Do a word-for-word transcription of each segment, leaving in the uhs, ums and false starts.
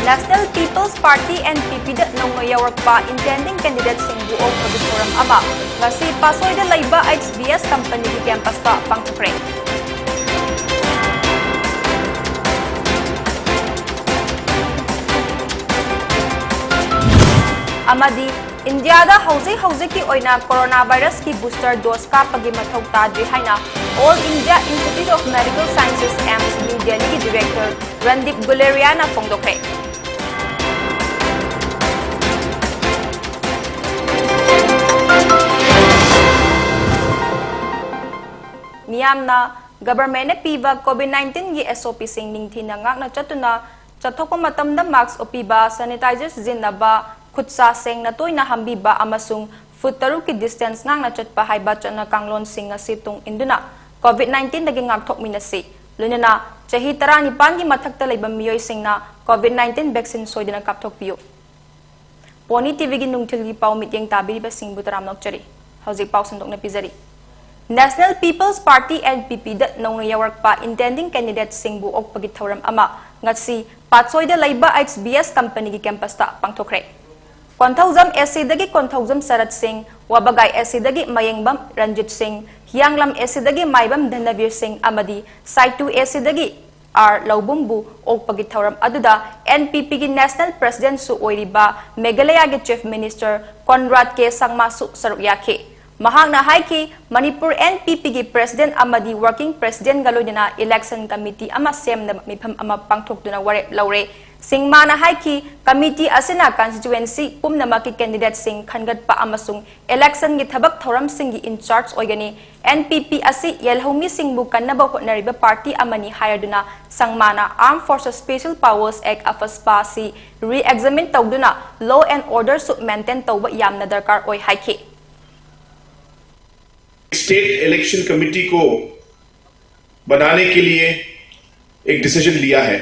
National People's Party, N P P ꯗ ꯅꯧꯅ ꯌꯥꯎꯔꯛꯄ intending candidateꯁꯤꯡꯕꯨ ꯑꯣꯛꯄꯒꯤ ꯊꯧꯔꯝ ꯑꯃ ꯉꯁꯤ ꯄꯥꯠꯁꯣꯏꯗ ꯂꯩꯕ H B S companyꯒꯤ campusꯇ ꯄꯥꯡꯊꯣꯛꯈ꯭ꯔꯦ꯫ ꯑꯃꯗꯤ ꯏꯟꯗꯤꯌꯥꯗ ꯍꯧꯖꯤꯛ ꯍꯧꯖꯤꯛꯀꯤ ꯑꯣꯏꯅ ꯀꯣꯔꯣꯅꯥ ꯚꯥꯏꯔꯁꯀꯤ booster dose ꯀꯥꯞꯄꯒꯤ ꯃꯊꯧ ꯇꯥꯗ꯭ꯔꯤ ꯍꯥꯏꯅ All India Institute of Medical Sciences, AIIMS, New Delhiꯒꯤ director Randeep ꯒꯨꯂꯦꯔꯤꯌꯥꯅ ꯐꯣꯡꯗꯣꯛꯈ꯭ꯔꯦ꯫ ꯃꯤꯌꯥꯝꯅ governmentꯅ ꯄꯤꯕ COVID nineteenꯒꯤ SOPꯁꯤꯡ ꯅꯤꯡꯊꯤꯅ ꯉꯥꯛꯅ ꯆꯠꯇꯨꯅ ꯆꯠꯊꯣꯛꯄ ꯃꯇꯝꯗ mask ꯎꯞꯄꯤꯕ, sanitizer ꯁꯤꯖꯤꯟꯅꯕ, ꯈꯨꯠ ꯁꯥ ꯁꯦꯡꯅ ꯇꯣꯏꯅ ꯍꯥꯝꯕꯤꯕ ꯑꯃꯁꯨꯡ foot ꯇꯔꯨꯛꯀꯤ distance ꯉꯥꯛꯅ ꯆꯠꯄ ꯍꯥꯏꯕ ꯆꯠꯅ ꯀꯥꯡꯂꯣꯟꯁꯤꯡ ꯑꯁꯤ ꯇꯨꯡ ꯏꯟꯗꯨꯅ COVID nineteenꯗꯒꯤ ꯉꯥꯛꯊꯣꯛꯃꯤꯟꯅꯁꯤ꯫ ꯂꯣꯏꯅꯅ ꯆꯍꯤ ꯇꯔꯥꯅꯤꯄꯥꯟꯒꯤ ꯃꯊꯛꯇ ꯂꯩꯕ ꯃꯤꯑꯣꯏꯁꯤꯡꯅ COVID nineteen vaccine ꯁꯣꯏꯗꯅ ꯀꯥꯞꯊꯣꯛꯄꯤꯌꯨ꯫ ꯄꯣꯅꯤ TVꯒꯤ ꯅꯨꯡꯊꯤꯜꯒꯤ ꯄꯥꯎ ꯃꯤꯠꯌꯦꯡ ꯇꯥꯕꯤꯔꯤꯕꯁꯤꯡꯕꯨ ꯇꯔꯥꯝꯅ ꯑꯣꯛꯆꯔꯤ꯫ ꯍꯧꯖꯤꯛ ꯄꯥꯎ ꯁꯟꯗꯣꯛꯅ ꯄꯤꯖꯔꯤ꯫ National People's Party, N P Pꯗ ꯅꯧꯅ ꯌꯥꯎꯔꯛꯄ intending candidateꯁꯤꯡꯕꯨ ꯑꯣꯛꯄꯒꯤ ꯊꯧꯔꯝ ꯑꯃ ꯉꯁꯤ ꯄꯥꯠꯁꯣꯏꯗ ꯂꯩꯕ H B S companyꯒꯤ campusꯇ ꯄꯥꯡꯊꯣꯛꯈ꯭ꯔꯦ꯫ Konthoujam ACꯗꯒꯤ Konthoujam ꯁꯔꯠ ꯁꯤꯡ, ꯋꯥꯕꯒꯥꯏ ACꯗꯒꯤ ꯃꯌꯦꯡꯕꯝ ꯔꯟꯖꯤꯠ ꯁꯤꯡ, ꯍꯤꯌꯥꯡꯂꯝ ACꯗꯒꯤ ꯃꯥꯏꯕꯝ ꯙꯅꯕꯤꯔ ꯁꯤꯡ ꯑꯃꯗꯤ ꯁꯥꯏꯇꯨ ACꯗꯒꯤ ꯑꯥꯔ ꯂꯧꯕꯨꯝꯕꯨ ꯑꯣꯛꯄꯒꯤ ꯊꯧꯔꯝ ꯑꯗꯨꯗ N P Pꯒꯤ national presidentꯁꯨ ꯑꯣꯏꯔꯤꯕ ꯃꯦꯘꯥꯂꯌꯥꯒꯤ Chief Minister ꯀꯣꯟꯔꯥꯗ ꯀꯦ ꯁꯪꯃꯥꯁꯨ ꯁꯔꯨꯛ ꯌꯥꯈꯤ꯫ ꯃꯍꯥꯛꯅ ꯍꯥꯏꯈꯤ, ꯃꯅꯤꯄꯨꯔ N P Pꯒꯤ president ꯑꯃꯗꯤ working presidentꯒ ꯂꯣꯏꯅꯅ election committee ꯑꯃ ꯁꯦꯝꯅꯕ ꯃꯤꯐꯝ ꯑꯃ ꯄꯥꯡꯊꯣꯛꯇꯨꯅ ꯋꯥꯔꯦꯞ ꯂꯧꯔꯦ꯫ ꯁꯤꯡꯃꯥꯅ ꯍꯥꯏꯈꯤ, committee ꯑꯁꯤꯅ constituency ꯄꯨꯝꯅꯃꯛꯀꯤ candidateꯁꯤꯡ ꯈꯟꯒꯠꯄ ꯑꯃꯁꯨꯡ electionꯒꯤ ꯊꯕꯛ ꯊꯧꯔꯝꯁꯤꯡꯒꯤ in charge ꯑꯣꯏꯒꯅꯤ꯫ N P P ꯑꯁꯤ ꯌꯦꯜꯍꯧꯃꯤꯁꯤꯡꯕꯨ ꯀꯟꯅꯕ ꯍꯣꯠꯅꯔꯤꯕ party ꯑꯃꯅꯤ ꯍꯥꯏꯔꯗꯨꯅ ꯁꯪꯃꯥꯅ Armed Forces Special Powers Act, AFSPA ꯑꯁꯤ re-examine ꯇꯧꯗꯨꯅ law and orderꯁꯨ maintain ꯇꯧꯕ ꯌꯥꯝꯅ ꯗꯔꯀꯥꯔ ꯑꯣꯏ ꯍꯥꯏꯈꯤ꯫ स्टेट इलेक्शन कमेटी को बनाने के लिए एक डिसीजन लिया है।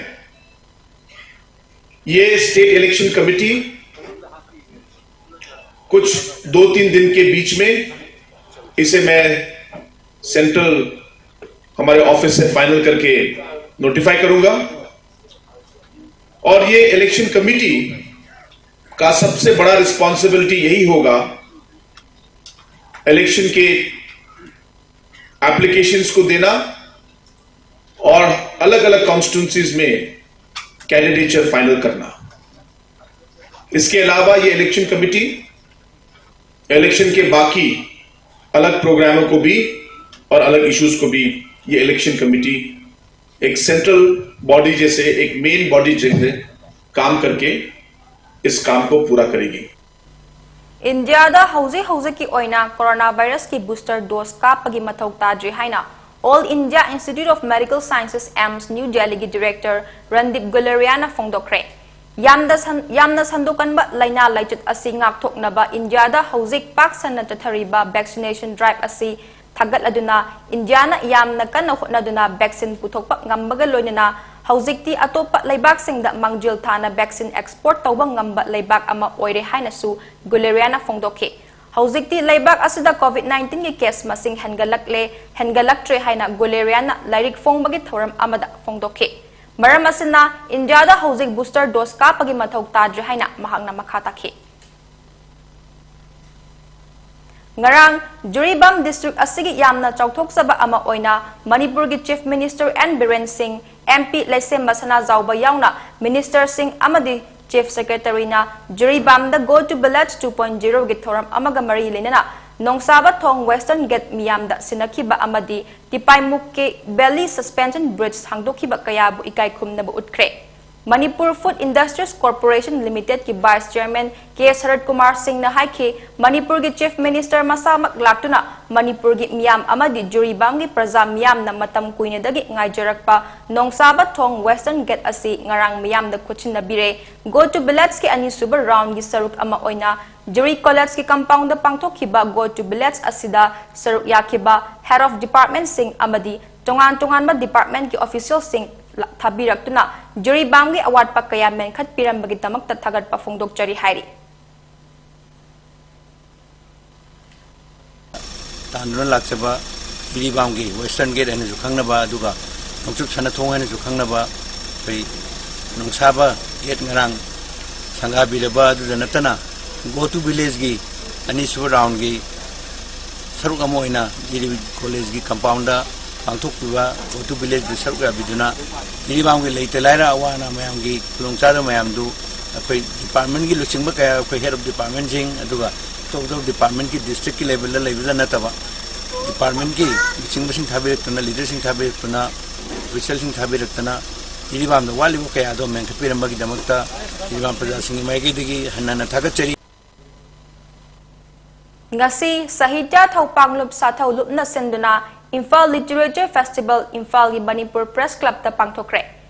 ये स्टेट इलेक्शन कमेटी कुछ दो तीन दिन के बीच में इसे मैं सेंट्रल हमारे ऑफिस से फाइनल करके नोटिफाई करूंगा। और ये इलेक्शन कमेटी का सबसे बड़ा रिस्पॉन्सिबिलिटी यही होगा, इलेक्शन के एप्लीकेशंस को देना और अलग अलग कॉन्स्टिट्यूंसीज में कैंडिडेचर फाइनल करना। इसके अलावा ये इलेक्शन कमेटी इलेक्शन के बाकी अलग प्रोग्रामों को भी और अलग इश्यूज को भी ये इलेक्शन कमेटी एक सेंट्रल बॉडी जैसे, एक मेन बॉडी जैसे काम करके इस काम को पूरा करेगी। ꯏꯟꯗꯤꯌꯥꯗ ꯍꯧꯖꯤꯛ ꯍꯧꯖꯤꯛꯀꯤ ꯑꯣꯏꯅ ꯀꯣꯔꯣꯅꯥ ꯚꯥꯏꯔꯁꯀꯤ ꯕꯨꯁꯇꯔ ꯗꯣꯁ ꯀꯥꯞꯄꯒꯤ ꯃꯊꯧ ꯇꯥꯗ꯭ꯔꯤ ꯍꯥꯏꯅ All India Institute of Medical Sciences, AIIMS, new ꯗꯦꯜꯂꯤꯒꯤ ꯗꯤꯔꯦꯛꯇꯔ ꯔꯟꯗꯤꯞ ꯒꯨꯂꯦꯔꯤꯌꯥꯅ ꯐꯣꯡꯗꯣꯛꯈ꯭ꯔꯦ꯫ ꯌꯥꯝꯅ ꯁꯟ-, ꯌꯥꯝꯅ ꯁꯟꯗꯣꯛꯀꯟꯕ ꯂꯥꯏꯅꯥ ꯂꯥꯏꯆꯠ ꯑꯁꯤ ꯉꯥꯛꯊꯣꯛꯅꯕ ꯏꯟꯗꯤꯌꯥꯗ ꯍꯧꯖꯤꯛ ꯄꯥꯛ ꯁꯟꯅ ꯆꯠꯊꯔꯤꯕ ꯚꯦꯛꯁꯤꯅꯦꯁꯟ ꯗ꯭ꯔꯥꯏꯚ ꯑꯁꯤ ꯊꯥꯒꯠꯂꯗꯨꯅ, ꯏꯟꯗꯤꯌꯥꯅ ꯌꯥꯝꯅ ꯀꯟꯅ ꯍꯣꯠꯅꯗꯨꯅ ꯚꯦꯛꯁꯤꯟ ꯄꯨꯊꯣꯛꯄ ꯉꯝꯕꯒ ꯂꯣꯏꯅꯅ ꯍꯧꯖꯤꯛꯇꯤ ꯑꯇꯣꯞꯄ ꯂꯩꯕꯥꯛꯁꯤꯡꯗ ꯃꯥꯡꯖꯤꯜ ꯊꯥꯅ ꯚꯦꯛꯁꯤꯟ ꯑꯦꯛꯁꯄꯣꯔꯠ ꯇꯧꯕ ꯉꯝꯕ ꯂꯩꯕꯥꯛ ꯑꯃ ꯑꯣꯏꯔꯦ ꯍꯥꯏꯅꯁꯨ ꯒꯨꯂꯦꯔꯤꯌꯥꯅ ꯐꯣꯡꯗꯣꯛꯈꯤ꯫ ꯍꯧꯖꯤꯛꯇꯤ ꯂꯩꯕꯥꯛ ꯑꯁꯤꯗ ꯀꯣꯚꯤꯗ ꯅꯥꯏꯟꯇꯤꯟꯒꯤ ꯀꯦꯁ ꯃꯁꯤꯡ ꯍꯦꯟꯒꯠꯂꯛꯂꯦ, ꯍꯦꯟꯒꯠꯂꯛꯇ꯭ꯔꯦ ꯍꯥꯏꯅ ꯒꯨꯂꯦꯔꯤꯌꯥꯅ ꯂꯥꯏꯔꯤꯛ ꯐꯣꯡꯕꯒꯤ ꯊꯧꯔꯝ ꯑꯃꯗ ꯐꯣꯡꯗꯣꯛꯈꯤ꯫ ꯃꯔꯝ ꯑꯁꯤꯅ ꯏꯟꯗꯤꯌꯥꯗ ꯍꯧꯖꯤꯛ ꯕꯨꯁꯇꯔ ꯗꯣꯁ ꯀꯥꯞꯄꯒꯤ ꯃꯊꯧ ꯇꯥꯗ꯭ꯔꯦ ꯍꯥꯏꯅ ꯃꯍꯥꯛꯅ ꯃꯈꯥ ꯇꯥꯈꯤ꯫ ꯉꯔꯥꯡ ꯖꯤꯔꯤꯕꯥꯝ ꯗꯤꯁꯇ꯭ꯔꯤꯛ ꯑꯁꯤꯒꯤ ꯌꯥꯝꯅ ꯆꯥꯎꯊꯣꯛꯆꯕ ꯑꯃ ꯑꯣꯏꯅ ꯃꯅꯤꯄꯨꯔꯒꯤ ꯆꯤꯐ ꯃꯤꯅꯤꯁꯇꯔ ꯑꯦꯟ ꯕꯤꯔꯦꯟ ꯁꯤꯡ, ꯑꯦꯝ ꯄꯤ ꯂꯩꯁꯦꯝꯕ ꯁꯅꯥꯖꯥꯎꯕ ꯌꯥꯎꯅ ꯃꯤꯅꯤꯁꯇꯔꯁꯤꯡ ꯑꯃꯗꯤ chief ꯁꯦꯀ꯭ꯔꯦꯇꯔꯤꯅ ꯖꯤꯔꯤꯕꯥꯝꯗ Go to Village two point zero ꯒꯤ ꯊꯧꯔꯝ ꯑꯃꯒ ꯃꯔꯤ ꯂꯩꯅꯅ ꯅꯣꯡꯁꯥꯕ ꯊꯣꯡ ꯋꯦꯁꯇꯔꯟ ꯒꯦꯠ ꯃꯤꯌꯥꯝꯗ ꯁꯤꯟꯅꯈꯤꯕ ꯑꯃꯗꯤ ꯇꯤꯄꯥꯏꯃꯨꯛꯀꯤ ꯕꯦꯂꯤ ꯁꯁꯄꯦꯟꯁꯟ ꯕ꯭ꯔꯤꯖ ꯍꯥꯡꯗꯣꯛꯈꯤꯕ ꯀꯌꯥꯕꯨ ꯏꯀꯥꯏ ꯈꯨꯝꯅꯕ ꯎꯠꯈ꯭ꯔꯦ꯫ ꯃꯅꯤꯄꯨꯔ ꯐꯨꯗ ꯏꯟꯗꯁꯇ꯭ꯔꯤꯁ ꯀꯣꯔꯄꯣꯔꯦꯁꯟ ꯂꯤꯃꯤꯇꯦꯗꯀꯤ vice chairman K Sarat Kumar ꯁꯤꯡꯅ ꯍꯥꯏꯈꯤ, ꯃꯅꯤꯄꯨꯔꯒꯤ ꯆꯤꯐ ꯃꯤꯅꯤꯁꯇꯔ ꯃꯁꯥꯃꯛ ꯂꯥꯛꯇꯨꯅ ꯃꯅꯤꯄꯨꯔꯒꯤ ꯃꯤꯌꯥꯝ ꯑꯃꯗꯤ ꯖꯤꯔꯤꯕꯥꯝꯒꯤ ꯄ꯭ꯔꯖꯥ ꯃꯤꯌꯥꯝꯅ ꯃꯇꯝ ꯀꯨꯏꯅꯗꯒꯤ ꯉꯥꯏꯖꯔꯛꯄ ꯅꯣꯡꯁꯥꯕ ꯊꯣꯡ ꯋꯦꯁꯇꯔꯟ ꯒꯦꯠ ꯑꯁꯤ ꯉꯔꯥꯡ ꯃꯤꯌꯥꯝꯗ ꯈꯨꯠꯁꯤꯟꯅꯕꯤꯔꯦ꯫ Go to Village ꯀꯤ ꯑꯅꯤꯁꯨꯕ ꯔꯥꯎꯟꯒꯤ ꯁꯔꯨꯛ ꯑꯃ ꯑꯣꯏꯅ ꯖꯤꯔꯤ ꯀꯣꯂꯦꯖꯀꯤ ꯀꯝꯄꯥꯎꯟꯗ ꯄꯥꯡꯊꯣꯛꯈꯤꯕ Go to Village ꯑꯁꯤꯗ ꯁꯔꯨꯛ ꯌꯥꯈꯤꯕ head of department ꯁꯤꯡ ꯑꯃꯗꯤ ꯇꯣꯉꯥꯟ ꯇꯣꯉꯥꯟꯕ ꯗꯤꯄꯥꯔꯠꯃꯦꯟꯠꯀꯤ ꯑꯣꯐꯤꯁꯤꯌꯦꯜꯁꯤꯡ ꯂ-, ꯊꯥꯕꯤꯔꯛꯇꯨꯅ ꯖꯤꯔꯤꯕꯥꯝꯒꯤ ꯑꯋꯥꯠꯄ ꯀꯌꯥ ꯃꯦꯟꯈꯠꯄꯤꯔꯝꯕꯒꯤꯗꯃꯛꯇ ꯊꯥꯒꯠꯄ ꯐꯣꯡꯗꯣꯛꯆꯔꯤ ꯍꯥꯏꯔꯤ꯫ ꯇꯥꯟꯗꯨꯅ ꯂꯥꯛꯆꯕ ꯖꯤꯔꯤꯕꯥꯝꯒꯤ ꯋꯦꯁꯇꯔꯟ ꯒꯦꯠ ꯍꯥꯏꯅꯁꯨ ꯈꯪꯅꯕ, ꯑꯗꯨꯒ ꯅꯣꯡꯆꯨꯞ ꯁꯅꯥꯊꯣꯡ ꯍꯥꯏꯅꯁꯨ ꯈꯪꯅꯕ ꯑꯩꯈꯣꯏ ꯅꯨꯡꯁꯥꯕ ꯒꯦꯠ ꯉꯔꯥꯡ ꯁꯪꯒꯥꯕꯤꯔꯕ ꯑꯗꯨꯗ ꯅꯠꯇꯅ, ꯒꯣ ꯇꯨ ꯚꯤꯂꯦꯖꯀꯤ ꯑꯅꯤꯁꯨꯕ ꯔꯥꯎꯟꯒꯤ ꯁꯔꯨꯛ ꯑꯃ ꯑꯣꯏꯅ ꯖꯤꯔꯤ ꯀꯣꯂꯦꯖꯀꯤ ꯀꯝꯄꯥꯎꯟꯗ ꯄꯥꯡꯊꯣꯛꯄꯤꯕ ꯒꯣ ꯇꯨ ꯚꯤꯂꯦꯖꯇ ꯁꯔꯨꯛ ꯌꯥꯕꯤꯗꯨꯅ ꯖꯤꯔꯤꯕꯥꯝꯒꯤ ꯂꯩꯇ ꯂꯥꯏꯔ ꯑꯋꯥ ꯑꯅꯥ ꯃꯌꯥꯝꯒꯤ ꯈꯨꯗꯣꯡꯆꯥꯗꯕ ꯃꯌꯥꯝꯗꯨ ꯑꯩꯈꯣꯏ ꯗꯤꯄꯥꯔꯠꯃꯦꯟꯒꯤ ꯂꯨꯆꯤꯡꯕ ꯀꯌꯥ, ꯑꯩꯈꯣꯏ ꯍꯦꯗ ꯑꯣꯐ ꯗꯤꯄꯥꯔꯠꯃꯦꯟꯁꯤꯡ, ꯑꯗꯨꯒ ꯑꯇꯣꯞ ꯑꯇꯣꯞꯄ ꯗꯤꯄꯥꯔꯠꯃꯦꯟꯒꯤ ꯗꯤꯁꯇ꯭ꯔꯤꯛꯀꯤ ꯂꯦꯚꯦꯜꯗ ꯂꯩꯕꯗ ꯅꯠꯇꯕ, ꯗꯤꯄꯥꯔꯠꯃꯦꯟꯒꯤ ꯂꯨꯆꯤꯡꯕꯁꯤꯡ ꯊꯥꯕꯤꯔꯛꯇꯨꯅ, ꯂꯤꯗꯔꯁꯤꯡ ꯊꯥꯕꯤꯔꯛꯇꯨꯅ, ꯑꯣꯐꯤꯁꯤꯌꯦꯜꯁꯤꯡ ꯊꯥꯕꯤꯔꯛꯇꯅ ꯖꯤꯔꯤꯕꯥꯝꯗ ꯋꯥꯠꯂꯤꯕ ꯀꯌꯥꯗꯣ ꯃꯦꯟꯈꯠꯄꯤꯔꯝꯕꯒꯤꯗꯃꯛꯇ ꯖꯤꯔꯤꯕꯥꯝ ꯄ꯭ꯔꯖꯥꯁꯤꯡꯒꯤ ꯃꯥꯏꯀꯩꯗꯒꯤ ꯍꯟꯅ ꯍꯟꯅ ꯊꯥꯒꯠꯆꯔꯤ꯫ ꯉꯁꯤ ꯁꯥꯍꯤꯇ꯭ꯌ ꯊꯧꯄꯥꯡꯂꯨꯞ ꯁꯥꯊꯧ ꯂꯨꯞꯅ ꯁꯤꯟꯗꯨꯅ ꯏꯝꯐꯥꯜ ꯂꯤꯇꯔꯦꯆꯔ ꯐꯦꯁꯇꯤꯚꯦꯜ ꯏꯝꯐꯥꯜꯒꯤ ꯃꯅꯤꯄꯨꯔ ꯄ꯭ꯔꯦꯁ ꯀ꯭ꯂꯕꯇ ꯄꯥꯡꯊꯣꯛꯈ꯭ꯔꯦ꯫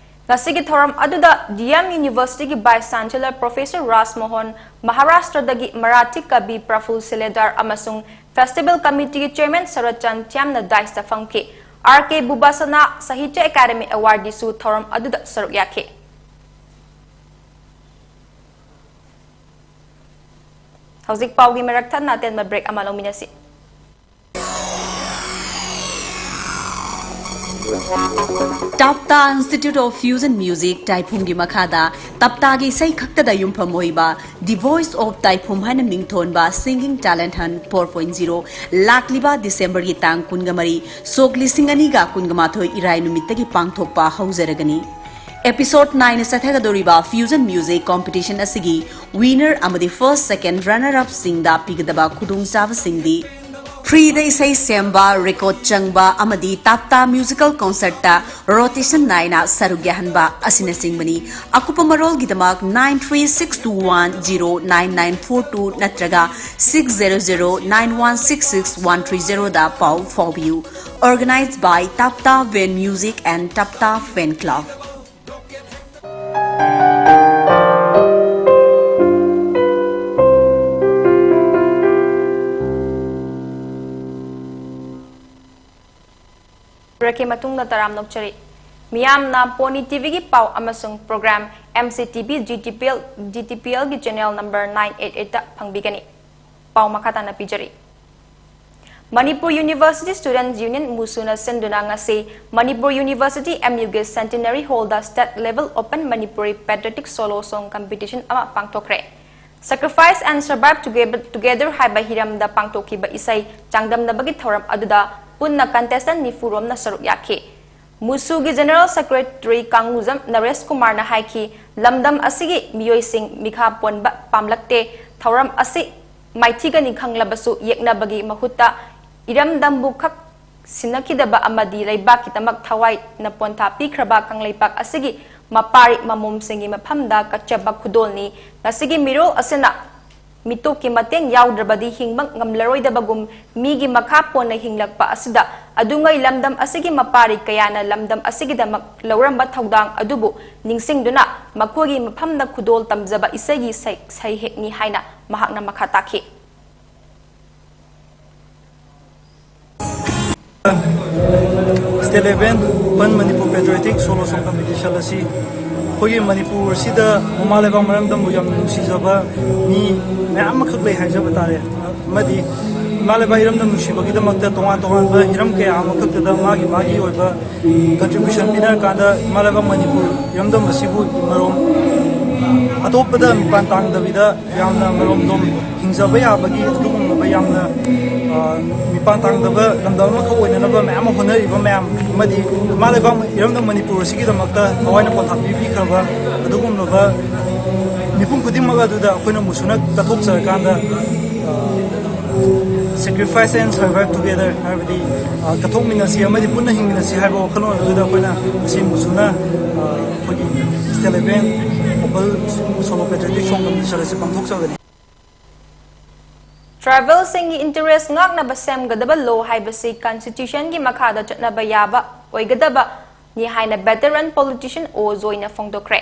ꯉꯁꯤꯒꯤ ꯊꯧꯔꯝ ꯑꯗꯨꯗ ꯗꯤ ꯑꯦꯝ ꯌꯨꯅꯤꯚꯔꯁꯤꯇꯤꯒꯤ vice chancellor professor Raj Mohan, ꯃꯍꯥꯔꯥꯁꯇ꯭ꯔꯗꯒꯤ ꯃꯔꯥꯊꯤ ꯀꯕꯤ ꯄ꯭ꯔꯐꯨꯜ ꯁꯤꯂꯦꯗꯥꯔ ꯑꯃꯁꯨꯡ ꯐꯦꯁꯇꯤꯚꯦꯜ ꯀꯃꯤꯇꯤꯒꯤ ꯆꯦꯌꯔꯃꯦꯟ ꯁꯔꯠ ꯆꯟ ꯊ꯭ꯌꯥꯝꯅ ꯗꯥꯏꯁꯇ ꯐꯝꯈꯤ꯫ ꯑꯥꯔ ꯀꯦ ꯕꯨꯕꯥꯁꯅꯥ ꯁꯥꯍꯤꯇ꯭ꯌ ꯑꯦꯀꯥꯗꯃꯤ ꯑꯦꯋꯥꯔꯗꯤꯁꯨ ꯊꯧꯔꯝ ꯑꯗꯨꯗ ꯁꯔꯨꯛ ꯌꯥꯈꯤ꯫ ꯍꯧꯖꯤꯛ ꯄꯥꯎꯒꯤ ꯃꯔꯛ ꯊꯠꯅ ꯑꯇꯦꯟꯕ ꯕ꯭ꯔꯦꯛ ꯑꯃ ꯂꯧꯃꯤꯟꯅꯁꯤ꯫ ꯇꯥꯞꯇꯥ ꯏꯟꯁꯇꯤꯇ꯭ꯌꯨꯠ ꯑꯣꯐ ꯐ꯭ꯌꯨꯖꯟ ꯃ꯭ꯌꯨꯖꯤꯛ ꯇꯥꯏꯐꯨꯝꯒꯤ ꯃꯈꯥꯗ ꯇꯥꯞꯇꯥꯒꯤ ꯏꯁꯩ ꯈꯛꯇꯗ ꯌꯨꯝꯐꯝ ꯑꯣꯏꯕ The Voice of Taiphum ꯍꯥꯏꯅ ꯃꯤꯡꯊꯣꯟꯕ Singing Talent Hunt four point zero ꯂꯥꯛꯂꯤꯕ ꯗꯤꯁꯦꯝꯕꯔꯒꯤ ꯇꯥꯡ ꯀꯨꯟꯒ ꯃꯔꯤ, ꯁꯣꯛ ꯂꯤꯁꯤꯡ ꯑꯅꯤꯒ ꯀꯨꯟꯒ ꯃꯥꯊꯣꯏ ꯏꯔꯥꯏ ꯅꯨꯃꯤꯠꯇꯒꯤ ꯄꯥꯡꯊꯣꯛꯄ ꯍꯧꯖꯔꯒꯅꯤ꯫ Episode nine ꯆꯠꯊꯒꯗꯧꯔꯤꯕ Fusion Music Competition ꯑꯁꯤꯒꯤ winner ꯑꯃꯗꯤ first, second, runner up ꯁꯤꯡꯗ ꯄꯤꯒꯗꯕ ꯈꯨꯗꯣꯡꯆꯥꯕꯁꯤꯡꯗꯤ: ꯐ꯭ꯔꯤꯗ ꯏꯁꯩ ꯁꯦꯝꯕ, ꯔꯦꯀꯣꯔꯗ ꯆꯪꯕ ꯑꯃꯗꯤ ꯇꯥꯞꯇꯥ ꯃ꯭ꯌꯨꯖꯤꯀꯦꯜ ꯀꯣꯟꯁꯔꯠꯇ ꯔꯣꯇꯦꯁꯟ ꯅꯥꯏꯅ ꯁꯔꯨꯛ ꯌꯥꯍꯟꯕ ꯑꯁꯤꯅꯆꯤꯡꯕꯅꯤ꯫ ꯑꯀꯨꯞꯄ ꯃꯔꯣꯜꯒꯤꯗꯃꯛ nine three six two one zero nine nine four two ꯅꯠꯇ꯭ꯔꯒ six zero zero nine one six six one three zero ꯗ ꯄꯥꯎ ꯐꯥꯎꯕꯤꯌꯨ꯫ Organized by Tapta Van Music and Tapta Fan Club. ꯕ꯭ꯔꯦꯛꯀꯤ ꯃꯇꯨꯡꯗ ꯇꯔꯥꯝꯅ ꯑꯣꯛꯆꯔꯤ꯫ ꯃꯤꯌꯥꯝꯅ pony ꯇꯤꯚꯤꯒꯤ ꯄꯥꯎ ꯑꯃꯁꯨꯡ programme M C T V G T P L, G T P ꯑꯦꯜꯒꯤ channel number nine eight eight ꯇ ꯐꯪꯕꯤꯒꯅꯤ꯫ ꯄꯥꯎ ꯃꯈꯥ ꯇꯥꯅ ꯄꯤꯖꯔꯤ꯫ Manipur University Students Union, MUSUꯅ ꯁꯤꯟꯗꯨꯅ ꯉꯁꯤ Manipur University, MUꯒꯤ Centenary Hallꯗ State Level Open Manipuri Patriotic Solo Song Competition ꯑꯃ ꯄꯥꯡꯊꯣꯛꯈ꯭ꯔꯦ꯫ Sacrifice and Survive Together, Together ꯍꯥꯏꯕ ꯍꯤꯔꯝꯗ ꯄꯥꯡꯊꯣꯛꯈꯤꯕ ꯏꯁꯩ ꯆꯥꯡꯗꯝꯅꯕꯒꯤ ꯊꯧꯔꯝ ꯑꯗꯨꯗ ꯄꯨꯟꯅ contestant ꯅꯤꯐꯨ ꯔꯣꯝꯅ ꯁꯔꯨꯛ ꯌꯥꯈꯤ꯫ MUSUꯒꯤ General Secretary ꯀꯥꯡꯉꯨꯖꯝ ꯅꯔꯦꯁ ꯀꯨꯃꯥꯔꯅ ꯍꯥꯏꯈꯤ, ꯂꯝꯗꯝ ꯑꯁꯤꯒꯤ ꯃꯤꯑꯣꯏꯁꯤꯡ ꯃꯤꯈꯥ ꯄꯣꯟꯕ ꯄꯥꯝꯂꯛꯇꯦ꯫ ꯊꯧꯔꯝ ꯑꯁꯤ ꯃꯥꯏꯊꯤꯒꯅꯤ ꯈꯪꯂꯕꯁꯨ ꯌꯦꯛꯅꯕꯒꯤ ꯃꯍꯨꯠꯇ ꯏꯔꯝꯗꯝꯕꯨ ꯈꯛ ꯁꯤꯟꯅꯈꯤꯗꯕ ꯑꯃꯗꯤ ꯂꯩꯕꯥꯛꯀꯤꯗꯃꯛ ꯊꯋꯥꯏꯅ ꯄꯣꯟꯊꯥ ꯄꯤꯈ꯭ꯔꯕ ꯀꯪꯂꯩꯄꯥꯛ ꯑꯁꯤꯒꯤ ꯃꯄꯥꯔꯤ ꯃꯃꯣꯝꯁꯤꯡꯒꯤ ꯃꯐꯝꯗ ꯀꯠꯆꯕ ꯈꯨꯗꯣꯜꯅꯤ꯫ ꯉꯁꯤꯒꯤ ꯃꯤꯔꯣꯜ ꯑꯁꯤꯅ ꯃꯤꯇꯣꯞꯀꯤ ꯃꯇꯦꯡ ꯌꯥꯎꯗ꯭ꯔꯕꯗꯤ ꯍꯤꯡꯕ ꯉꯝꯂꯔꯣꯏꯗꯕꯒꯨꯝ, ꯃꯤꯒꯤ ꯃꯈꯥ ꯄꯣꯟꯅ ꯍꯤꯡꯂꯛꯄ ꯑꯁꯤꯗ ꯑꯗꯨꯉꯩ ꯂꯝꯗꯝ ꯑꯁꯤꯒꯤ ꯃꯄꯥꯔꯤ ꯀꯌꯥꯅ ꯂꯝꯗꯝ ꯑꯁꯤꯒꯤꯗꯃꯛ ꯂꯧꯔꯝꯕ ꯊꯧꯗꯥꯡ ꯑꯗꯨꯕꯨ ꯅꯤꯡꯁꯤꯡꯗꯨꯅ ꯃꯈꯣꯏꯒꯤ ꯃꯐꯝꯗ ꯈꯨꯗꯣꯜ ꯇꯝꯖꯕ ꯏꯁꯩꯒꯤ ꯁꯩ-, ꯁꯩꯍꯦꯛꯅꯤ ꯍꯥꯏꯅ ꯃꯍꯥꯛꯅ ꯃꯈꯥ ꯇꯥꯈꯤ꯫ State Level Open Manipur Patriotic Solo Song Competition ꯑꯁꯤ ꯑꯩꯈꯣꯏꯒꯤ ꯃꯅꯤꯄꯨꯔ ꯑꯁꯤꯗ ꯃꯃꯥ ꯂꯩꯕꯥꯛ ꯃꯔꯝꯗꯝꯕꯨ ꯌꯥꯝꯅ ꯅꯨꯡꯁꯤꯖꯕ ꯃꯤ ꯃꯌꯥꯝ ꯑꯃꯈꯛ ꯂꯩ ꯍꯥꯏꯖꯕ ꯇꯥꯔꯦ꯫ ꯑꯃꯗꯤ ꯏꯃꯥ ꯂꯩꯕꯥꯛ ꯏꯔꯝꯗꯝ ꯅꯨꯡꯁꯤꯕꯒꯤꯗꯃꯛꯇ ꯇꯣꯉꯥꯟ ꯇꯣꯉꯥꯟꯕ ꯍꯤꯔꯝ ꯀꯌꯥ ꯑꯃꯈꯛꯇꯗ ꯃꯥꯒꯤ ꯃꯥꯒꯤ ꯑꯣꯏꯕ contribution ꯄꯤꯅꯔꯀꯥꯟꯗ ꯏꯃꯥ ꯂꯩꯕꯥꯛ ꯃꯅꯤꯄꯨꯔ ꯏꯔꯝꯗꯝ ꯑꯁꯤꯕꯨ ꯃꯔꯣꯝ ꯑꯇꯣꯞꯄꯗ ꯃꯤꯄꯥꯟ ꯇꯥꯡꯗꯕꯤꯗ ꯌꯥꯝꯅ ꯃꯔꯣꯝꯗꯣꯝ ꯍꯤꯡꯖꯕ ꯌꯥꯕꯒꯤ ꯑꯗꯨꯒꯨꯝꯂꯕ ꯌꯥꯝꯅ, ꯑ, ꯃꯤꯄꯥꯟ ꯇꯥꯡꯗꯕ ꯂꯝꯗꯝ ꯑꯃꯈꯛ ꯑꯣꯏꯅꯅꯕ ꯃꯌꯥꯝ ꯑꯃ ꯍꯣꯠꯅꯔꯤꯕ ꯃꯌꯥꯝ ꯑꯃꯗꯤ ꯏꯃꯥ ꯂꯩꯕꯥꯛ ꯏꯔꯝꯗꯝ ꯃꯅꯤꯄꯨꯔ ꯑꯁꯤꯒꯤꯗꯃꯛꯇ ꯊꯋꯥꯏꯅ ꯄꯣꯟꯊꯥ ꯄꯤꯕꯤꯈ꯭ꯔꯕ ꯑꯗꯨꯒꯨꯝꯂꯕ ꯃꯤꯄꯨꯝ ꯈꯨꯗꯤꯡꯃꯛ ꯑꯗꯨꯗ ꯑꯩꯈꯣꯏꯅ ꯃꯨꯁꯨꯅ ꯀꯠꯊꯣꯛꯆꯔꯀꯥꯟꯗ, ꯑ, Sacrifice and Survive Together ꯍꯥꯏꯕꯗꯤ, ꯑ, ꯀꯠꯊꯣꯛꯃꯤꯟꯅꯁꯤ ꯑꯃꯗꯤ ꯄꯨꯟꯅ ꯍꯤꯡꯃꯤꯟꯅꯁꯤ ꯍꯥꯏꯕ ꯋꯥꯈꯜꯂꯣꯟ ꯑꯗꯨꯗ ꯑꯩꯈꯣꯏꯅ ꯉꯁꯤ ꯃꯨꯁꯨꯅ, ꯑ, ꯑꯩꯈꯣꯏꯒꯤ State Level Open Solo Patriotic Song Competition ꯑꯁꯤ ꯄꯥꯡꯊꯣꯛꯆꯕꯅꯤ꯫ Tribalꯁꯤꯡꯒꯤ interest ꯉꯥꯛꯅꯕ ꯁꯦꯝꯒꯗꯕ law ꯍꯥꯏꯕꯁꯤ constitutionꯒꯤ ꯃꯈꯥꯗ ꯆꯠꯅꯕ ꯌꯥꯕ ꯑꯣꯏꯒꯗꯕꯅꯤ ꯍꯥꯏꯅ veteran politician ꯑꯣ ꯖꯣꯏꯅ ꯐꯣꯡꯗꯣꯛꯈ꯭ꯔꯦ꯫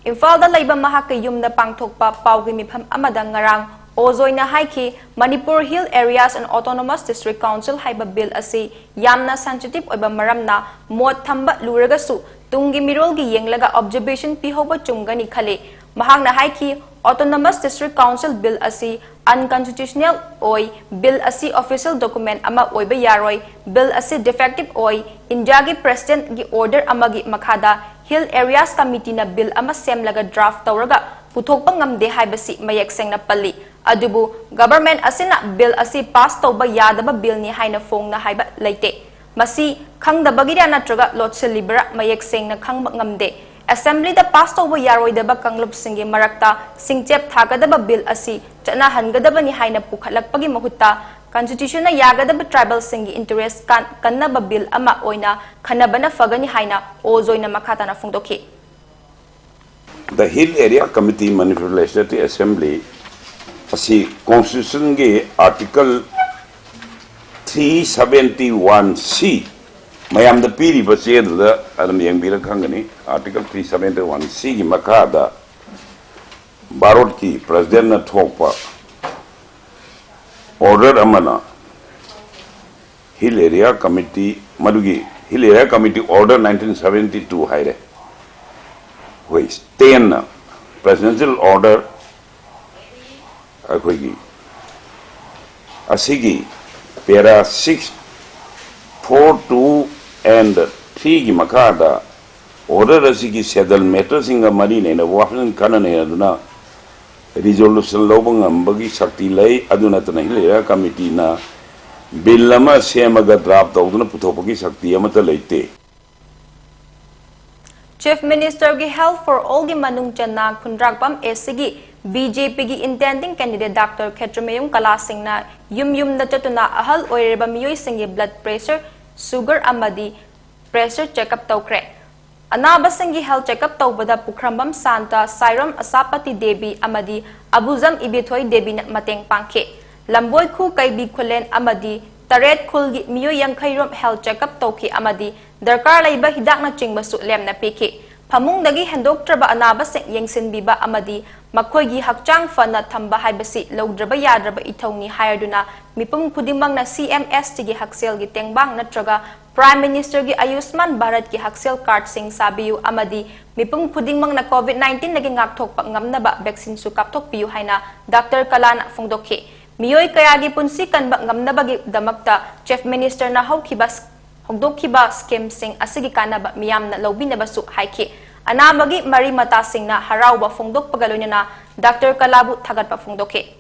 ꯏꯝꯐꯥꯜꯗ ꯂꯩꯕ ꯃꯍꯥꯛꯀꯤ ꯌꯨꯝꯗ ꯄꯥꯡꯊꯣꯛꯄ ꯄꯥꯎꯒꯤ ꯃꯤꯐꯝ ꯑꯃꯗ ꯉꯔꯥꯡ ꯑꯣ ꯖꯣꯏꯅ ꯍꯥꯏꯈꯤ, Manipur Hill Areas and Autonomous District Council ꯍꯥꯏꯕ bill ꯑꯁꯤ ꯌꯥꯝꯅ sensitive ꯑꯣꯏꯕ ꯃꯔꯝꯅ ꯃꯣꯠ ꯊꯝꯕ ꯂꯨꯔꯒꯁꯨ ꯇꯨꯡꯒꯤ ꯃꯤꯔꯣꯜꯒꯤ ꯌꯦꯡꯂꯒ observation ꯄꯤꯍꯧꯕ ꯆꯨꯝꯒꯅꯤ ꯈꯜꯂꯤ꯫ ꯃꯍꯥꯛꯅ ꯍꯥꯏꯈꯤ, Autonomous District Council Bill ꯑꯁꯤ unconstitutional ꯑꯣꯏ, Bill ꯑꯁꯤ official document ꯑꯃ ꯑꯣꯏꯕ ꯌꯥꯔꯣꯏ, Bill ꯑꯁꯤ defective ꯑꯣꯏ, ꯏꯟꯗꯤꯌꯥꯒꯤ Presidentꯒꯤ order ꯑꯃꯒꯤ ꯃꯈꯥꯗ Hill Areas Committeeꯅ Bill ꯑꯃ ꯁꯦꯝꯂꯒ draft ꯇꯧꯔꯒ ꯄꯨꯊꯣꯛꯄ ꯉꯝꯗꯦ ꯍꯥꯏꯕꯁꯤ ꯃꯌꯦꯛ ꯁꯦꯡꯅ ꯄꯜꯂꯤ꯫ ꯑꯗꯨꯕꯨ Government ꯑꯁꯤꯅ Bill ꯑꯁꯤ pass ꯇꯧꯕ ꯌꯥꯗꯕ Billꯅꯤ ꯍꯥꯏꯅ ꯐꯣꯡꯅ ꯍꯥꯏꯕ ꯂꯩꯇꯦ꯫ ꯃꯁꯤ ꯈꯪꯗꯕꯒꯤꯔ ꯅꯠꯇ꯭ꯔꯒ ꯂꯣꯠꯁꯤꯜꯂꯤꯕꯔꯥ ꯃꯌꯦꯛ ꯁꯦꯡꯅ ꯈꯪꯕ ꯉꯝꯗꯦ꯫ Assemblyꯗ pass ꯇꯧꯕ ꯌꯥꯔꯣꯏꯗꯕ ꯀꯥꯡꯂꯨꯞꯁꯤꯡꯒꯤ ꯃꯔꯛꯇ ꯁꯤꯡꯆꯦꯞ ꯊꯥꯒꯗꯕ Bill ꯑꯁꯤ ꯆꯠꯅꯍꯟꯒꯗꯕꯅꯤ ꯍꯥꯏꯅ ꯄꯨꯈꯠꯂꯛꯄꯒꯤ ꯃꯍꯨꯠꯇ Constitutionꯅ ꯌꯥꯒꯗꯕ tribalꯁꯤꯡꯒꯤ interest ꯀꯥꯟ-, ꯀꯟꯅꯕ Bill ꯑꯃ ꯑꯣꯏꯅ ꯈꯟꯅꯕꯅ ꯐꯒꯅꯤ ꯍꯥꯏꯅ ꯑꯣ ꯖꯣꯏꯅ ꯃꯈꯥ ꯇꯥꯅ ꯐꯣꯡꯗꯣꯛꯈꯤ꯫ The Hill Area Committee Manipulative Assembly ꯑꯁꯤ Constitutionꯒꯤ Article three seventy one C, ꯃꯌꯥꯝꯗ ꯄꯤꯔꯤꯕ ꯆꯦꯗꯨꯗ ꯑꯗꯨꯝ ꯌꯦꯡꯕꯤꯔ ꯈꯪꯒꯅꯤ꯫ Article three seventy one Cꯒꯤ ꯃꯈꯥꯗ ꯚꯥꯔꯠꯀꯤ Presidentꯅ ꯊꯣꯛꯄ order ꯑꯃꯅ Hill Area Committee, ꯃꯗꯨꯒꯤ Hill Area Committee Order nineteen seventy two ꯍꯥꯏꯔꯦ꯫ ꯑꯩꯈꯣꯏ tenꯅ Presidential Order ꯑꯩꯈꯣꯏꯒꯤ ꯑꯁꯤꯒꯤ para six, four two and threeꯒꯤ ꯃꯈꯥꯗ order ꯑꯁꯤꯒꯤ schedule matterꯁꯤꯡꯒ ꯃꯔꯤ ꯂꯩꯅꯕ ꯋꯥꯐꯝꯁꯤꯡ ꯈꯟꯅ ꯅꯩꯅꯗꯨꯅ resolution ꯂꯧꯕ ꯉꯝꯕꯒꯤ ꯁꯛꯇꯤ ꯂꯩ꯫ ꯑꯗꯨ ꯅꯠꯇꯅ Hill Area Committeeꯅ Bill ꯑꯃ ꯁꯦꯝꯃꯒ draft ꯇꯧꯗꯨꯅ ꯄꯨꯊꯣꯛꯄꯒꯤ ꯁꯛꯇꯤ ꯑꯃꯠꯇ ꯂꯩꯇꯦ꯫ Chief Ministerꯒꯤ Health for Allꯒꯤ ꯃꯅꯨꯡ ꯆꯟꯅ ꯈꯨꯟꯗ꯭ꯔꯥꯛꯄꯝ ACꯒꯤ BJPꯒꯤ intending candidate Doctor ꯈꯦꯇ꯭ꯔꯤꯃꯌꯨꯝ ꯀꯂꯥ ꯁꯤꯡꯅ ꯌꯨꯝ ꯌꯨꯝꯗ ꯆꯠꯇꯨꯅ ꯑꯍꯜ ꯑꯣꯏꯔꯕ ꯃꯤꯑꯣꯏꯁꯤꯡꯒꯤ blood pressure, sugar ꯑꯃꯗꯤ pressure check up ꯇꯧꯈ꯭ꯔꯦ꯫ ꯑꯅꯥꯕꯁꯤꯡꯒꯤ health check up ꯇꯧꯕꯗ ꯄꯨꯈ꯭ꯔꯝꯕꯝ ꯁꯥꯟꯇ, ꯁꯥꯏꯔꯣꯝ ꯑꯁꯥꯄꯇꯤ ꯗꯦꯕꯤ ꯑꯃꯗꯤ ꯑꯕꯨꯖꯝ ꯏꯕꯦꯊꯣꯏ ꯗꯦꯕꯤꯅ ꯃꯇꯦꯡ ꯄꯥꯡꯈꯤ꯫ ꯂꯝꯕꯣꯏꯈꯨ ꯀꯩꯕꯤ ꯈꯨꯂꯦꯟ ꯑꯃꯗꯤ ꯇꯔꯦꯠ ꯈꯨꯜꯒꯤ ꯃꯤꯑꯣꯏ ꯌꯥꯡꯈꯩ ꯔꯣꯝ health check up ꯇꯧꯈꯤ ꯑꯃꯗꯤ ꯗꯔꯀꯥꯔ ꯂꯩꯕ ꯍꯤꯗꯥꯛꯅꯆꯤꯡꯕꯁꯨ ꯂꯦꯝꯅ ꯄꯤꯈꯤ꯫ ꯐꯃꯨꯡꯗꯒꯤ ꯍꯦꯟꯗꯣꯛꯇ꯭ꯔꯕ ꯑꯅꯥꯕꯁꯤꯡ ꯌꯦꯡꯁꯤꯟꯕꯤꯕ ꯑꯃꯗꯤ ꯃꯈꯣꯏꯒꯤ ꯍꯛꯆꯥꯡ ꯐꯅ ꯊꯝꯕ ꯍꯥꯏꯕꯁꯤ ꯂꯧꯗ꯭ꯔꯕ ꯌꯥꯗ꯭ꯔꯕ ꯏꯊꯧꯅꯤ ꯍꯥꯏꯔꯗꯨꯅ ꯃꯤꯄꯨꯝ ꯈꯨꯗꯤꯡꯃꯛꯅ C M S T ꯒꯤ ꯍꯛꯁꯦꯜꯒꯤ ꯇꯦꯡꯕꯥꯡ ꯅꯠꯇ꯭ꯔꯒ Prime Minister ꯒꯤ ꯑꯌꯨꯁꯃꯥꯟ ꯚꯥꯔꯠꯀꯤ ꯍꯛꯁꯦꯜ ꯀꯥꯔꯗꯁꯤꯡ ꯁꯥꯕꯤꯌꯨ ꯑꯃꯗꯤ ꯃꯤꯄꯨꯝ ꯈꯨꯗꯤꯡꯃꯛꯅ COVID nineteen ꯗꯒꯤ ꯉꯥꯛꯊꯣꯛꯄ ꯉꯝꯅꯕ ꯚꯦꯛꯁꯤꯟꯁꯨ ꯀꯥꯞꯊꯣꯛꯄꯤꯌꯨ ꯍꯥꯏꯅ ꯗꯥꯛꯇꯔ ꯀꯂꯥꯅ ꯐꯣꯡꯗꯣꯛꯈꯤ꯫ ꯃꯤꯑꯣꯏ ꯀꯌꯥꯒꯤ ꯄꯨꯟꯁꯤ ꯀꯟꯕ ꯉꯝꯅꯕꯒꯤꯗꯃꯛꯇ Chief Minister ꯅ ꯍꯧꯈꯤꯕ ꯍꯧꯗꯣꯛꯈꯤꯕ ꯁ꯭ꯀꯤꯝꯁꯤꯡ ꯑꯁꯤꯒꯤ ꯀꯥꯟꯅꯕ ꯃꯤꯌꯥꯝꯅ ꯂꯧꯕꯤꯅꯕꯁꯨ ꯍꯥꯏꯈꯤ꯫ ꯑꯅꯥꯕꯒꯤ ꯃꯔꯤ ꯃꯇꯥꯁꯤꯡꯅ ꯍꯔꯥꯎꯕ ꯐꯣꯡꯗꯣꯛꯄꯒ ꯂꯣꯏꯅꯅ ꯗꯥꯛꯇꯔ ꯀꯂꯥꯕꯨ ꯊꯥꯒꯠꯄ ꯐꯣꯡꯗꯣꯛꯈꯤ꯫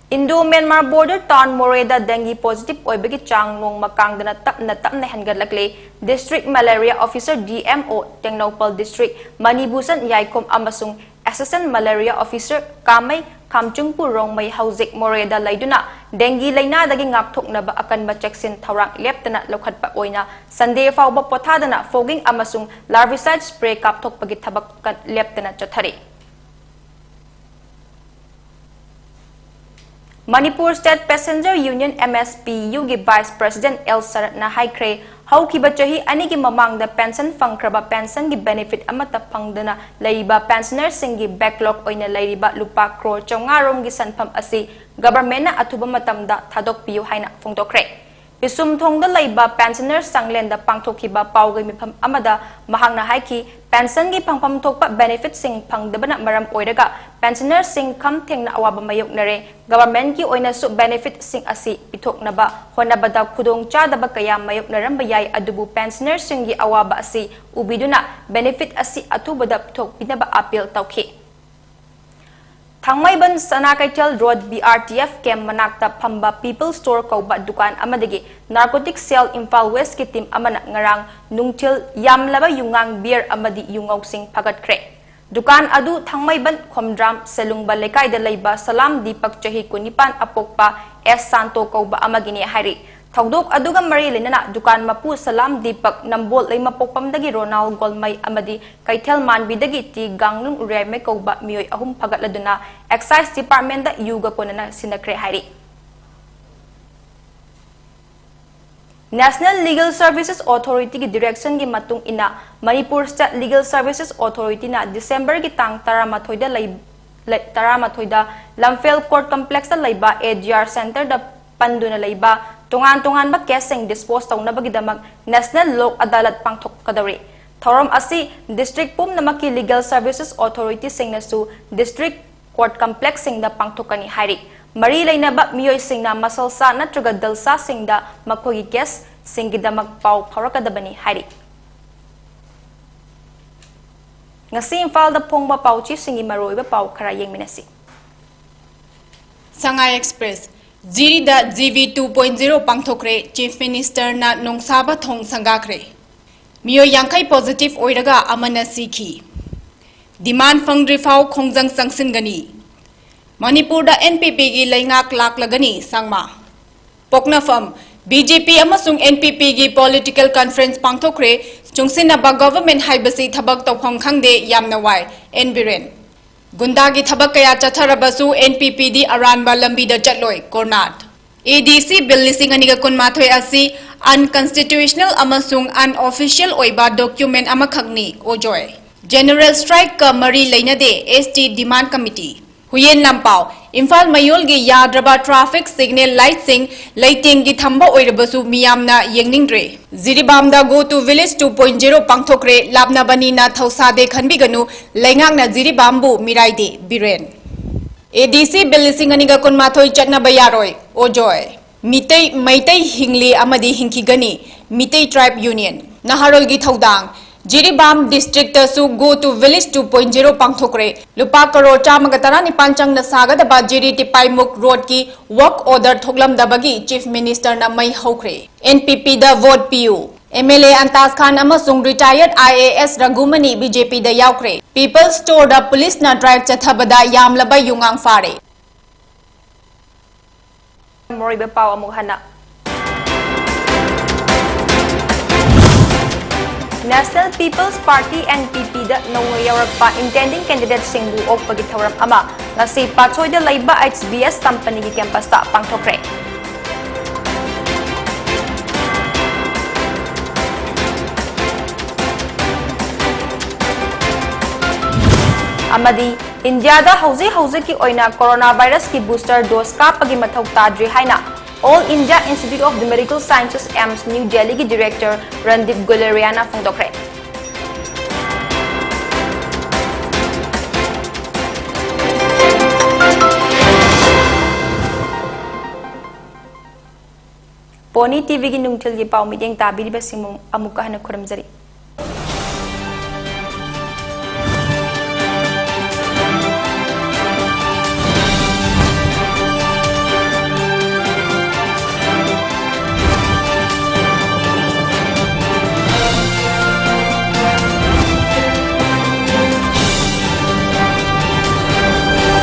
Indo Myanmar border town ꯃꯣꯔꯦꯗ dengue positive ꯑꯣꯏꯕꯒꯤ ꯆꯥꯡ ꯅꯣꯡꯃ ꯀꯥꯡꯗꯅ ꯇꯞꯅ ꯇꯞꯅ ꯍꯦꯟꯒꯠꯂꯛꯂꯦ꯫ District Malaria Officer, D M O, Tengnoupal District, ꯃꯅꯤꯚꯨꯁꯟ ꯌꯥꯏꯈꯣꯝ ꯑꯃꯁꯨꯡ Assistant Malaria Officer ꯀꯥꯃꯩ ꯈꯥꯝꯆꯨꯡꯄꯨ ꯔꯣꯡꯃꯩ ꯍꯧꯖꯤꯛ ꯃꯣꯔꯦꯗ ꯂꯩꯗꯨꯅ dengue ꯂꯩꯅꯥꯗꯒꯤ ꯉꯥꯛꯊꯣꯛꯅꯕ ꯑꯀꯟꯕ ꯆꯦꯛꯁꯤꯟ ꯊꯧꯔꯥꯡ ꯂꯦꯞꯇꯅ ꯂꯧꯈꯠꯄ ꯑꯣꯏꯅ Sunday ꯐꯥꯎꯕ ꯄꯣꯊꯥꯗꯅ fogging ꯑꯃꯁꯨꯡ larvicide spray ꯀꯥꯞꯊꯣꯛꯄꯒꯤ ꯊꯕꯛ ꯀ-, ꯂꯦꯞꯇꯅ ꯆꯠꯊꯔꯤ꯫ Manipur State Passenger Union, M S P U, ꯒꯤ Vice President L ꯁꯔꯠꯅ ꯍꯥꯏꯈ꯭ꯔꯦ, ꯍꯧꯈꯤꯕ ꯆꯍꯤ ꯑꯅꯤꯒꯤ ꯃꯃꯥꯡꯗ pension ꯐꯪꯈ꯭ꯔꯕ pension ꯒꯤ benefit ꯑꯃꯠꯇ ꯐꯪꯗꯅ ꯂꯩꯔꯤꯕ pensioner ꯁꯤꯡꯒꯤ backlog ꯑꯣꯏꯅ ꯂꯩꯔꯤꯕ ꯂꯨꯄꯥ ꯀ꯭ꯔꯣꯔ ꯆꯥꯝꯃꯉꯥ ꯔꯣꯝꯒꯤ ꯁꯦꯟꯐꯝ ꯑꯁꯤ government ꯅ ꯑꯊꯨꯕ ꯃꯇꯝꯗ ꯊꯥꯗꯣꯛꯄꯤꯌꯨ ꯍꯥꯏꯅ ꯐꯣꯡꯗꯣꯛꯈ꯭ꯔꯦ꯫ ꯄꯤꯁꯨꯝ ꯊꯣꯡꯗ ꯂꯩꯕ pensioner ꯆꯥꯡꯂꯦꯟꯗ ꯄꯥꯡꯊꯣꯛꯈꯤꯕ ꯄꯥꯎꯒꯤ ꯃꯤꯐꯝ ꯑꯃꯗ ꯃꯍꯥꯛꯅ ꯍꯥꯏꯈꯤ, pension ꯒꯤ ꯐꯪꯐꯝ ꯊꯣꯛꯄ benefit ꯁꯤꯡ ꯐꯪꯗꯕꯅ ꯃꯔꯝ ꯑꯣꯏꯔꯒ pensioner ꯁꯤꯡ ꯈꯝ ꯊꯦꯡꯅ ꯑꯋꯥꯕ ꯃꯥꯌꯣꯛꯅꯔꯦ꯫ Government ꯀꯤ ꯑꯣꯏꯅꯁꯨ benefit ꯁꯤꯡ ꯑꯁꯤ ꯄꯤꯊꯣꯛꯅꯕ ꯍꯣꯠꯅꯕꯗ ꯈꯨꯗꯣꯡ ꯆꯥꯗꯕ ꯀꯌꯥ ꯃꯥꯌꯣꯛꯅꯔꯝꯕ ꯌꯥꯏ, ꯑꯗꯨꯕꯨ pensioner ꯁꯤꯡꯒꯤ ꯑꯋꯥꯕ ꯑꯁꯤ ꯎꯕꯤꯗꯨꯅ benefit ꯑꯁꯤ ꯑꯊꯨꯕꯗ ꯄꯤꯊꯣꯛꯄꯤꯅꯕ appeal ꯇꯧꯈꯤ꯫ ꯊꯥꯡꯃꯩꯕꯟ ꯁꯅꯥ ꯀꯩꯊꯦꯜ road B R T F camp ꯃꯅꯥꯛꯇ ꯐꯝꯕ People Store ꯀꯧꯕ ꯗꯨꯀꯥꯟ ꯑꯃꯗꯒꯤ narcotic cell Imphal West ꯀꯤ team ꯑꯃꯅ ꯉꯔꯥꯡ ꯅꯨꯡꯊꯤꯜ ꯌꯥꯝꯂꯕ ꯌꯨꯉꯥꯡ beer ꯑꯃꯗꯤ ꯌꯨꯉꯧꯁꯤꯡ ꯐꯥꯒꯠꯈ꯭ꯔꯦ꯫ ꯗꯨꯀꯥꯟ ꯑꯗꯨ ꯊꯥꯡꯃꯩꯕꯟ ꯈꯣꯝꯗ꯭ꯔꯥꯝ ꯁꯦꯂꯨꯡꯕ ꯂꯩꯀꯥꯏꯗ ꯂꯩꯕ ꯁꯂꯥꯝ ꯗꯤꯄꯛ ꯆꯍꯤ ꯀꯨꯟꯅꯤꯄꯥꯟ ꯑꯄꯣꯛꯄ S ꯁꯥꯟꯇꯣ ꯀꯧꯕ ꯑꯃꯒꯤꯅꯦ ꯍꯥꯏꯔꯤ꯫ ꯊꯧꯗꯣꯛ ꯑꯗꯨꯒ ꯃꯔꯤ ꯂꯩꯅꯅ ꯗꯨꯀꯥꯟ ꯃꯄꯨ ꯁꯂꯥꯝ ꯗꯤꯄꯛ, ꯅꯝꯕꯣꯜ ꯂꯩꯃꯄꯣꯛꯄꯝꯗꯒꯤ ꯔꯣꯅꯥꯜ ꯒꯣꯜꯃꯩ ꯑꯃꯗꯤ ꯀꯩꯊꯦꯜ ꯃꯥꯟꯕꯤꯗꯒꯤ ꯇꯤ ꯒꯥꯡꯂꯨꯡ ꯎꯔꯦꯝꯃꯩ ꯀꯧꯕ ꯃꯤꯑꯣꯏ ꯑꯍꯨꯝ ꯐꯒꯠꯂꯗꯨꯅ excise department ꯗ ꯌꯨꯒ ꯀꯣꯟꯅꯅ ꯁꯤꯟꯅꯈ꯭ꯔꯦ ꯍꯥꯏꯔꯤ꯫ National Legal Services Authority ꯒꯤ direction ꯒꯤ ꯃꯇꯨꯡ ꯏꯟꯅ, Manipur State Legal Services Authority ꯅ December ꯒꯤ ꯇꯥꯡ ꯇꯔꯥꯃꯥꯊꯣꯏꯗ ꯂꯩ-, ꯂꯩ-, ꯇꯔꯥꯃꯥꯊꯣꯏꯗ ꯂꯝꯐꯦꯜ ꯀꯣꯔꯠ ꯀꯝꯄ꯭ꯂꯦꯛꯁꯇ ꯂꯩꯕ ꯑꯦ ꯗꯤ ꯑꯥꯔ ꯁꯦꯟꯇꯔꯗ ꯄꯟꯗꯨꯅ ꯂꯩꯕ ꯇꯣꯉꯥꯟ ꯇꯣꯉꯥꯟꯕ ꯀꯦꯁꯁꯤꯡ ꯗꯤꯁꯄꯣꯖ ꯇꯧꯅꯕꯒꯤꯗꯃꯛ ꯅꯦꯁꯅꯦꯜ ꯂꯣꯛ ꯑꯗꯥꯂꯠ ꯄꯥꯡꯊꯣꯛꯀꯗꯧꯔꯤ꯫ ꯊꯧꯔꯝ ꯑꯁꯤ ꯗꯤꯁꯇ꯭ꯔꯤꯛ ꯄꯨꯝꯅꯃꯛꯀꯤ ꯂꯤꯒꯦꯜ ꯁꯔꯚꯤꯁꯦꯁ ꯑꯣꯊꯣꯔꯤꯇꯤꯁꯤꯡꯅꯁꯨ ꯗꯤꯁꯇ꯭ꯔꯤꯛ ꯀꯣꯔꯠ ꯀꯝꯄ꯭ꯂꯦꯛꯁꯁꯤꯡꯗ ꯄꯥꯡꯊꯣꯛꯀꯅꯤ ꯍꯥꯏꯔꯤ꯫ ꯃꯔꯤ ꯂꯩꯅꯕ ꯃꯤꯑꯣꯏꯁꯤꯡꯅ ꯃꯁꯜꯁꯥ ꯅꯠꯇ꯭ꯔꯒ ꯗꯜꯁꯥꯁꯤꯡꯗ ꯃꯈꯣꯏꯒꯤ ꯀꯦꯁꯁꯤꯡꯒꯤꯗꯃꯛ ꯄꯥꯎ ꯐꯥꯎꯔꯛꯀꯗꯕꯅꯤ ꯍꯥꯏꯔꯤ꯫ ꯉꯁꯤ ꯏꯝꯐꯥꯜꯗ ꯐꯣꯡꯕ ꯄꯥꯎꯆꯦꯁꯤꯡꯒꯤ ꯃꯔꯨꯑꯣꯏꯕ ꯄꯥꯎ ꯈꯔ ꯌꯦꯡꯃꯤꯟꯅꯁꯤ꯫ ꯁꯉꯥꯏ ꯑꯦꯛꯁꯄ꯭ꯔꯦꯁ, ꯖꯤꯔꯤꯗ G V two point zero ꯄꯥꯡꯊꯣꯛꯈ꯭ꯔꯦ, ꯆꯤꯐ ꯃꯤꯅꯤꯁꯇꯔꯅ ꯅꯣꯡꯁꯥꯕ ꯊꯣꯡ ꯁꯪꯒꯥꯈ꯭ꯔꯦ꯫ ꯃꯤꯑꯣꯏ ꯌꯥꯡꯈꯩ ꯄꯣꯖꯤꯇꯤꯚ ꯑꯣꯏꯔꯒ ꯑꯃꯅ ꯁꯤꯈꯤ꯫ ꯗꯤꯃꯥꯟ ꯐꯪꯗ꯭ꯔꯤꯐꯥꯎ ꯈꯣꯡꯖꯪ ꯆꯪꯁꯤꯟꯒꯅꯤ꯫ ꯃꯅꯤꯄꯨꯔꯗ ꯑꯦꯟ ꯄꯤ ꯄꯤꯒꯤ ꯂꯩꯉꯥꯛ ꯂꯥꯛꯂꯒꯅꯤ, ꯁꯪꯃꯥ꯫ ꯄꯣꯛꯅꯐꯝ, ꯕꯤ ꯖꯦ ꯄꯤ ꯑꯃꯁꯨꯡ ꯑꯦꯟ ꯄꯤ ꯄꯤꯒꯤ ꯄꯣꯂꯤꯇꯤꯀꯦꯜ ꯀꯟꯐꯔꯦꯟꯁ ꯄꯥꯡꯊꯣꯛꯈ꯭ꯔꯦ꯫ ꯆꯨꯡꯁꯤꯟꯅꯕ ꯒꯚꯔꯟꯃꯦꯟꯠ ꯍꯥꯏꯕꯁꯤ ꯊꯕꯛ ꯇꯧꯐꯝ ꯈꯪꯗꯦ, ꯌꯥꯝꯅ ꯋꯥꯏ, ꯑꯦꯟ ꯕꯤꯔꯦꯟ꯫ ꯒꯨꯟꯗꯥꯒꯤ ꯊꯕꯛ ꯀꯌꯥ ꯆꯠꯊꯔꯕꯁꯨ ꯑꯦꯟ ꯄꯤ ꯄꯤꯗꯤ ꯑꯔꯥꯟꯕ ꯂꯝꯕꯤꯗ ꯆꯠꯂꯣꯏ, ꯀꯣꯔꯅꯥꯠ꯫ ꯑꯦ ꯗꯤ ꯁꯤ ꯕꯤꯜ ꯂꯤꯁꯤꯡ ꯑꯅꯤꯒ ꯀꯨꯟꯃꯥꯊꯣꯏ ꯑꯁꯤ ꯑꯟꯀꯟꯁꯇꯤꯇ꯭ꯌꯨꯁꯅꯦꯜ ꯑꯃꯁꯨꯡ ꯑꯟꯑꯣꯐꯤꯁꯤꯌꯦꯜ ꯑꯣꯏꯕ ꯗꯣꯀ꯭ꯌꯨꯃꯦꯟꯠ ꯑꯃꯈꯛꯅꯤ, ꯑꯣꯖꯣꯏ꯫ ꯖꯦꯅꯔꯦꯜ ꯁ꯭ꯇ꯭ꯔꯥꯏꯛꯀ ꯃꯔꯤ ꯂꯩꯅꯗꯦ, ꯑꯦꯁ ꯇꯤ ꯗꯤꯃꯥꯟ ꯀꯃꯤꯇꯤ꯫ ꯍꯨꯌꯦꯟ ꯂꯥꯟꯄꯥꯎ, ꯏꯝꯐꯥꯜ ꯃꯌꯣꯜꯒꯤ ꯌꯥꯗ꯭ꯔꯕ ꯇ꯭ꯔꯥꯐꯤꯛ ꯁꯤꯒꯅꯦꯜ ꯂꯥꯏꯠꯁꯤꯡ ꯂꯩꯇꯦꯡꯒꯤ ꯊꯝꯕ ꯑꯣꯏꯔꯕꯁꯨ ꯃꯤꯌꯥꯝꯅ ꯌꯦꯡꯅꯤꯡꯗ꯭ꯔꯦ꯫ ꯖꯤꯔꯤꯕꯥꯝꯗ Go to Village two point zero ꯄꯥꯡꯊꯣꯛꯈ꯭ꯔꯦ, ꯂꯥꯞꯅꯕꯅꯤꯅ ꯊꯧꯁꯥꯗꯦ ꯈꯟꯕꯤꯒꯅꯨ, ꯂꯩꯉꯥꯛꯅ ꯖꯤꯔꯤꯕꯥꯝꯕꯨ ꯃꯤꯔꯥꯏꯗꯦ, ꯕꯤꯔꯦꯟ꯫ ꯑꯦ ꯗꯤ ꯁꯤ ꯕꯤꯜ ꯂꯤꯁꯤꯡ ꯑꯅꯤꯒ ꯀꯨꯟꯃꯥꯊꯣꯏ ꯆꯠꯅꯕ ꯌꯥꯔꯣꯏ, ꯑꯣꯖꯣꯏ꯫ ꯃꯤꯇꯩ, ꯃꯩꯇꯩ ꯍꯤꯡꯂꯤ ꯑꯃꯗꯤ ꯍꯤꯡꯈꯤꯒꯅꯤ, ꯃꯤꯇꯩ ꯇ꯭ꯔꯥꯏꯕ ꯌꯨꯅꯤꯌꯟ꯫ ꯅꯍꯥꯔꯣꯜꯒꯤ ꯊꯧꯗꯥꯡ, Jiribam ꯗꯤꯁꯇ꯭ꯔꯤꯛꯇꯁꯨ Go to Village two point zero ꯄꯥꯡꯊꯣꯛꯈ꯭ꯔꯦ꯫ ꯂꯨꯄꯥ ꯀꯔꯣꯔ ꯆꯥꯝꯃꯒ ꯇꯔꯥꯅꯤꯄꯥꯟ ꯆꯪꯅ ꯁꯥꯒꯗꯕ ꯖꯤꯔꯤ ꯇꯤꯄꯥꯏꯃꯨꯛ ꯔꯣꯗꯀꯤ ꯋꯥꯔꯛ ꯑꯣꯔꯗꯔ ꯊꯣꯛꯂꯝꯗꯕꯒꯤ ꯆꯤꯐ ꯃꯤꯅꯤꯁꯇꯔꯅ ꯃꯩ ꯍꯧꯈ꯭ꯔꯦ꯫ ꯑꯦꯟ ꯄꯤ ꯄꯤꯗ ꯚꯣꯠ ꯄꯤꯌꯨ꯫ ꯑꯦꯝ ꯑꯦꯜ ꯑꯦ ꯑꯟꯇꯥꯖ ꯈꯥꯟ ꯑꯃꯁꯨꯡ ꯔꯤꯇꯥꯌꯔꯗ I A S Raghumani B J ꯄꯤꯗ ꯌꯥꯎꯈ꯭ꯔꯦ꯫ ꯄꯤꯄꯜꯁ ꯁ꯭ꯇꯣꯔꯗ ꯄꯨꯂꯤꯁꯅ ꯗ꯭ꯔꯥꯏꯚ ꯆꯠꯊꯕꯗ ꯌꯥꯝꯂꯕ ꯌꯨꯉꯥꯡ ꯐꯥꯔꯦ꯫ ꯃꯔꯨꯑꯣꯏꯕ ꯄꯥꯎ ꯑꯃꯨꯛ ꯍꯟꯅ꯫ National People's Party, N P P, ꯗ ꯅꯧꯅ ꯌꯥꯎꯔꯛꯄ intending candidateꯁꯤꯡꯕꯨ ꯑꯣꯛꯄꯒꯤ ꯊꯧꯔꯝ ꯑꯃ ꯉꯁꯤ ꯄꯥꯠꯁꯣꯏꯗ ꯂꯩꯕ H B S ꯀꯝꯄꯅꯤꯒꯤ ꯀꯦꯝꯄꯁꯇ ꯄꯥꯡꯊꯣꯛꯈ꯭ꯔꯦ꯫ ꯑꯃꯗꯤ ꯏꯟꯗꯤꯌꯥꯗ ꯍꯧꯖꯤꯛ ꯍꯧꯖꯤꯛꯀꯤ ꯑꯣꯏꯅ ꯀꯣꯔꯣꯅꯥ ꯚꯥꯏꯔꯁꯀꯤ ꯕꯨꯁꯇꯔ ꯗꯣꯁ ꯀꯥꯞꯄꯒꯤ ꯃꯊꯧ ꯇꯥꯗ꯭ꯔꯤ ꯍꯥꯏꯅ All India Institute of the Medical Sciences, AIIMS, New Delhiꯒꯤ ꯗꯤꯔꯦꯛꯇꯔ ꯔꯟꯗꯤꯞ ꯒꯨꯂꯦꯔꯤꯌꯥꯅ ꯐꯣꯡꯗꯣꯛꯈ꯭ꯔꯦ꯫ ꯄꯣꯅꯤ ꯇꯤꯚꯤꯒꯤ ꯅꯨꯡꯊꯤꯜꯒꯤ ꯄꯥꯎ ꯃꯤꯠꯌꯦꯡ ꯇꯥꯕꯤꯔꯤꯕꯁꯤꯡꯕꯨ ꯑꯃꯨꯛꯀ ꯍꯟꯅ ꯈꯨꯔꯨꯝꯖꯔꯤ꯫